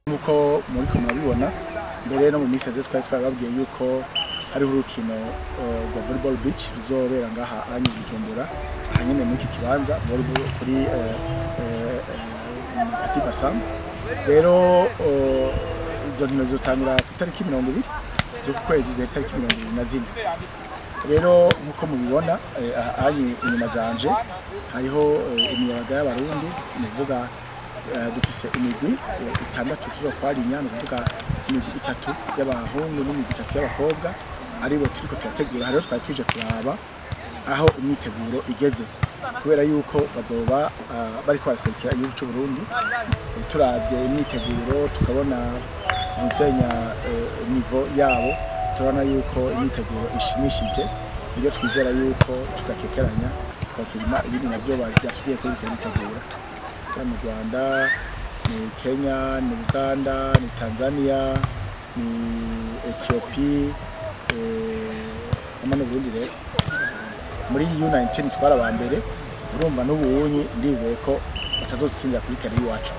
Nkuko muriko murabibona, mbere no mu minsi iheze twari twababwiye yuko hariho urukino rwa volleyball beach ruzobera ngaha anyi Bujumbura, ahanyene muri iki kibanza volleyball kuri Petit Bassam. Rero izo nkino zizotangura ku itariki 20 z'uku kwezi, zihera itariki 24. Rero nkuko mubibona, aha anyi inyuma zanje hariho imiyabaga y'Abarundi, ni ukuvuga dufise imigwi itandatu tuzokwarinya, ni ukuvuga imigwi itatu y'abahungu n'imigwi itatu y'abakobwa, aribo turiko turategura. Hariho twari tuje kuraba aho imyiteguro igeze, kubera yuko bazoba bariko baraserukira igihugu c'u Burundi. Turavye imyiteguro, tukabona muzenya niveau yabo, turabona yuko imyiteguro ishimishije, nibyo twizera yuko tudakekeranya konfirma ibindi navyo byatubwiye ko biriko baritegura. Mu Rwanda, ni Kenya, ni Uganda, ni Tanzania, ni Ethiopie, hamwe n'Uburundi. Rero muri U19 twari aba mbere, urumva n'ubunyi ndizeye ko batazodutsindira kuri terrain y'iwacu.